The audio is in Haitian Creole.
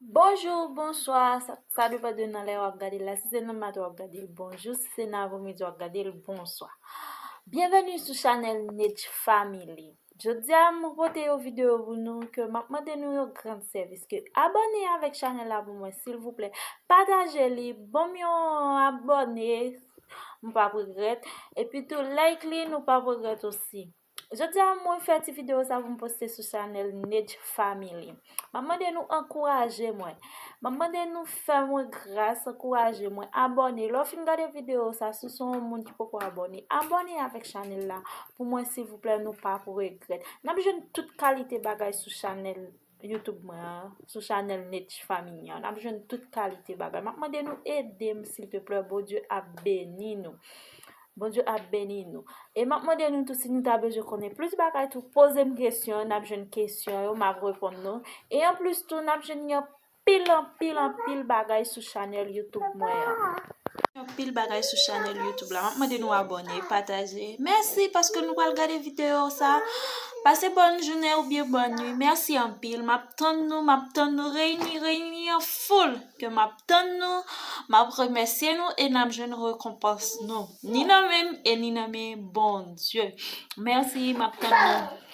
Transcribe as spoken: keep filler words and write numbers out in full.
Bonjou, bonswa, sa, sa depann de nan lè w ap gade l la. Si se nan maten w ap gade l, bonjou. Si se nan apremidi w ap gade l, bonswa. Byenveni sou chanèl Nech Family. Jodi a, m pote yon videyo pou nou ke m ap mande nou yon gran sèvis, ke abòne avèk chanèl la pou mwen, silvouplè. Pataje li, ban m yon abòne, nou p ap regrèt. Epi tou, like li, nou p ap regrèt osi. Jodi a, mwen fè ti videyo sa pou m poste sou chanèl Nech Family. M ap mande nou ankouraje mwen. M ap mande nou fè mwen gras, ankouraje mwen, abòne. Lè w fin gade videyo sa, si w se yon moun ki poko abòne, abòne avèk chanèl la. Pou mwen, silvouplè, nou p ap regrèt. N ap jwenn tout kalite bagay sou chanèl YouTube mwen an, sou chanèl Nech Family an. N ap jwenn tout kalite bagay. M ap mande nou ede m, silteplè. Bondye ap beni nou. Bondye ap beni nou. E m ap mande nou tou, si nou ta bezwen konnen plis bagay tou, poze m kesyon, n ap jwenn kesyon yo, m ap reponn nou. E anplis tou, n ap jwenn yon pil, anpil, anpil bagay sou chanèl YouTube mwen an. Anpil bagay sou chanèl YouTube la. M ap mande nou abòne, pataje. Mèsi paske nou pral gade videyo sa. Pase bòn jounen oubyen bòn nuit. Mèsi anpil. M ap tann nou, m ap tann nou reyini, reyini an foul. Ke m ap tann nou, m ap remèsye nou e n ap jwenn rekonpans nou. Ni nan men m e ni nan men Bondye. Mèsi, m ap tann nou.